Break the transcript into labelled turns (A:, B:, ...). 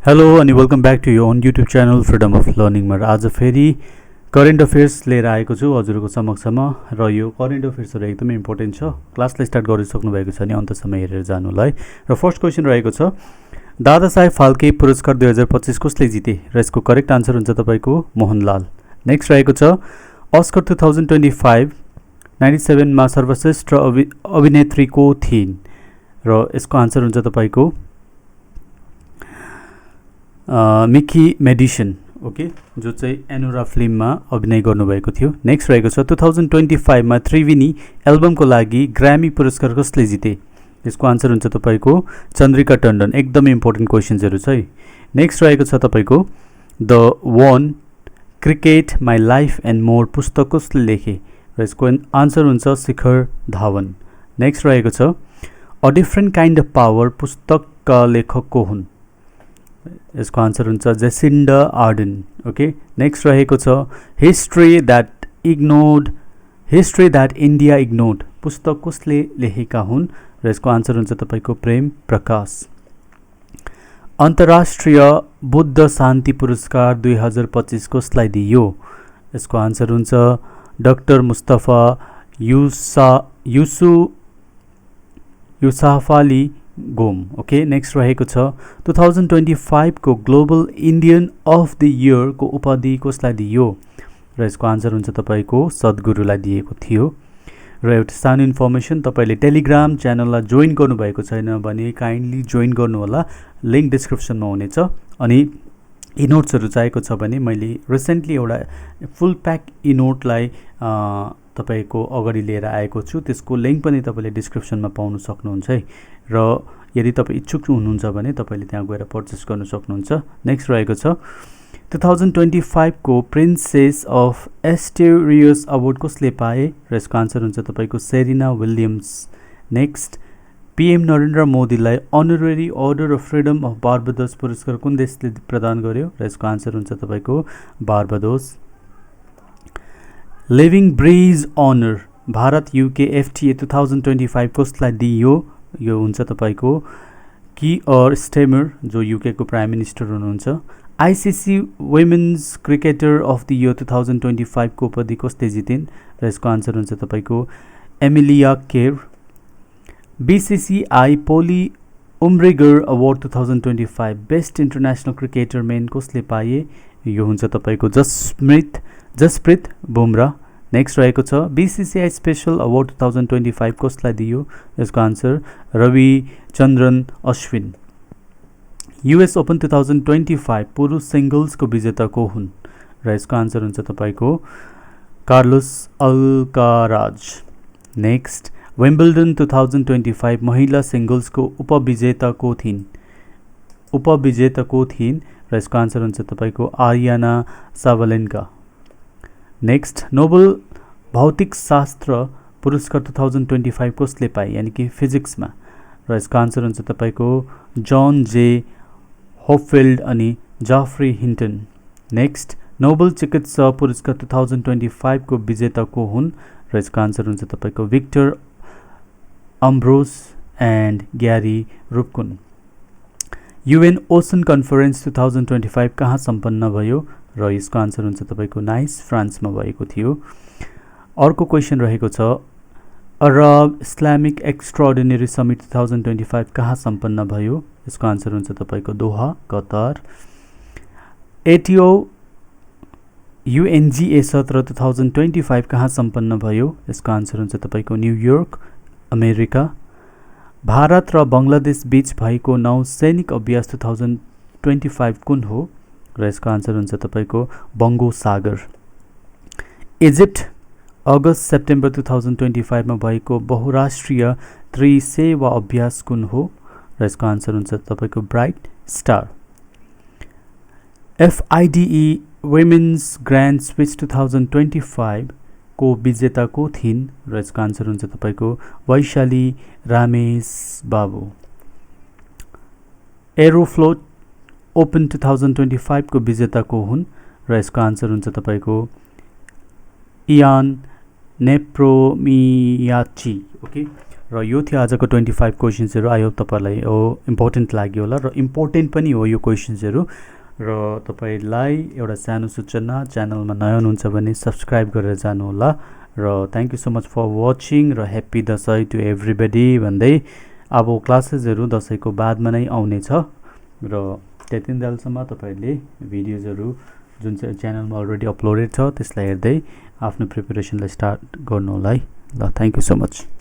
A: Hello अनि welcome back to your own YouTube channel freedom of लर्निङमा आज फेरि करेन्ट अफेयर्स लिएर आएको छु हजुरको समक्षमा र यो करेन्ट अफेयर्सहरू एकदमै इम्पोर्टेन्ट छ। क्लासलाई स्टार्ट गरिसक्नु भएको छ नि अन्तसम्म हेरेर जानुलाई। र फर्स्ट क्वेसन रहेको छ, दादासाहेब फाल्के पुरस्कार 2025 कसले जिते? र यसको करेक्ट आन्सर हुन्छ तपाईँको मोहनलाल। नेक्स्ट रहेको छ, अस्कर 2025 97मा सर्वश्रेष्ठ अभिनेत्री को थिइन्? र यसको आन्सर हुन्छ तपाईँको मिकी मेडिसन, ओके, जो चाहिँ एनोरा फिल्ममा अभिनय गर्नुभएको थियो। नेक्स्ट रहेको छ, 2025मा त्रिवेणी एल्बमको लागि ग्रामी पुरस्कार कसले जिते? यसको आन्सर हुन्छ तपाईँको चन्द्रिका टन्डन। एकदमै इम्पोर्टेन्ट क्वेसन्सहरू छ है। नेक्स्ट रहेको छ तपाईँको the one cricket my life and more पुस्तक कसले लेखे? र यसको आन्सर हुन्छ शिखर धावन। नेक्स्ट रहेको छ, a different kind of power पुस्तकका लेखक को हुन्? यसको आन्सर हुन्छ जेसिन्डा आर्डन, ओके। नेक्स्ट रहेको छ, हिस्ट्री द्याट इन्डिया इग्नोर्ड पुस्तक कसले लेखेका हुन्? र यसको आन्सर हुन्छ तपाईँको प्रेम प्रकाश। अन्तर्राष्ट्रिय बुद्ध शान्ति पुरस्कार 2025 कसलाई दिइयो? यसको आन्सर हुन्छ डाक्टर मुस्तफा युसाफाली गोम, ओके। नेक्स्ट रहेको छ, 2025 को global Indian of the year को उपाधि कसलाई दिइयो? र यसको आन्सर हुन्छ तपाईँको सद्गुरुलाई दिएको थियो। र एउटा सानो इन्फर्मेसन, तपाईँले टेलिग्राम च्यानललाई जोइन गर्नुभएको छैन भने काइन्डली जोइन गर्नुहोला, लिङ्क डिस्क्रिप्सनमा हुनेछ। अनि इनोट्सहरू चाहिएको छ भने मैले रिसेन्टली एउटा फुल प्याक इनोटलाई तपाईँको अगाडि लिएर आएको छु, त्यसको लिङ्क पनि तपाईँले डिस्क्रिप्सनमा पाउन सक्नुहुन्छ है। र यदि तपाईँ इच्छुक हुनुहुन्छ भने तपाईँले त्यहाँ गएर पर्चेस गर्न सक्नुहुन्छ। नेक्स्ट रहेको छ, 2025 को प्रिन्सेस अफ एस्टेरियस अवार्ड कसले पाए? र यसको आन्सर हुन्छ तपाईँको Serena Williams. Next, PM Narendra मोदीलाई honorary order of freedom of Barbados पुरस्कार कुन देशले प्रदान गर्यो? र यसको आन्सर हुन्छ तपाईँको Barbados. Living bridge honour Bharat UK FTA 2025 कसलाई दिइयो? यो हुन्छ तपाईँको कियर स्टेमर, जो युके को प्राइम मिनिस्टर हुनुहुन्छ। ICC women's cricketer of the year 2025 को उपाधि कसले जितिन्? र यसको आन्सर हुन्छ तपाईँको Amelia Kerr. BCCI Polly Umrigar award 2025 best international cricketer men कसले पाए? यो हुन्छ तपाईँको जसप्रीत बुमरा। नेक्स्ट रहेको छ, बीसीसीआई स्पेशल अवार्ड 2025 कसलाई दियो? यसको answer Ravichandran Ashwin. US open 2025 पुरुष सिङ्गल्सको विजेता को हुन्? र यसको आन्सर हुन्छ तपाईँको कार्लोस अल्काराज। नेक्स्ट, विम्बल्डन 2025 महिला सिङ्गल्सको उपविजेता को थिइन्? र यसको आन्सर हुन्छ तपाईँको आर्याना साबालेन्का। नेक्स्ट, नोबल भौतिक शास्त्र पुरस्कार 2025 कसले पाए, यानि कि फिजिक्समा? र यसको आन्सर हुन्छ तपाईँको जन जे होपफिल्ड अनि जाफ्री हिन्टन। नेक्स्ट, नोबल चिकित्सा पुरस्कार 2025 को विजेता को हुन्? र यसको आन्सर हुन्छ तपाईँको Victor Ambrose and Gary Rupkun. UN ocean conference 2025 कहाँ सम्पन्न भयो? र यसको आन्सर हुन्छ तपाईँको नाइस, फ्रान्समा भएको थियो। अर्को क्वेसन रहेको छ, अरब इस्लामिक एक्स्ट्राअर्डिनरी समिट 2025 कहाँ सम्पन्न भयो? यसको आन्सर हुन्छ तपाईँको दोहा, कतार। एटिओ युएनजिए सत्र 2025 कहाँ सम्पन्न भयो? यसको आन्सर हुन्छ तपाईँको न्युयोर्क, अमेरिका। भारत र बङ्गलादेश बीच भएको नौसैनिक अभ्यास 2025 कुन हो? र यसको आन्सर हुन्छ तपाईँको बङ्गो सागर। इजिप्ट अगस्त सेप्टेम्बर 2025 मा भएको बहुराष्ट्रिय त्रिसेवा अभ्यास कुन हो? र यसको आन्सर हुन्छ तपाईँको bright star. FIDE women's grand Swiss 2025 को विजेता को थिइन्? र यसको आन्सर हुन्छ तपाईँको वैशाली रामेश बाबु। एरोफ्लोट ओपन 2025 को विजेता को हुन्? र यसको आन्सर हुन्छ तपाईँको इयान नेप्रोमियाची, ओके। र यो थियो आजको 25 क्वेसन्सहरू। आई होप तपाईँलाई यो इम्पोर्टेन्ट लाग्यो होला र इम्पोर्टेन्ट पनि हो यो क्वेसन्सहरू। र तपाईँलाई एउटा सानो सूचना, च्यानलमा नयाँ हुनुहुन्छ भने सब्सक्राइब गरेर जानुहोला। र thank you so much for watching र ह्याप्पी दसैँ टु एभ्रिबडी भन्दै अब क्लासेसहरू दसैँको बादमा नै आउनेछ र त्यति बेलासम्म तपाईँहरूले भिडियोजहरू जुन चाहिँ च्यानलमा अलरेडी अपलोडेड छ त्यसलाई हेर्दै आफ्नो प्रिपरेसनलाई स्टार्ट गर्नु होला है। ल थ्याङ्क यू सो मच।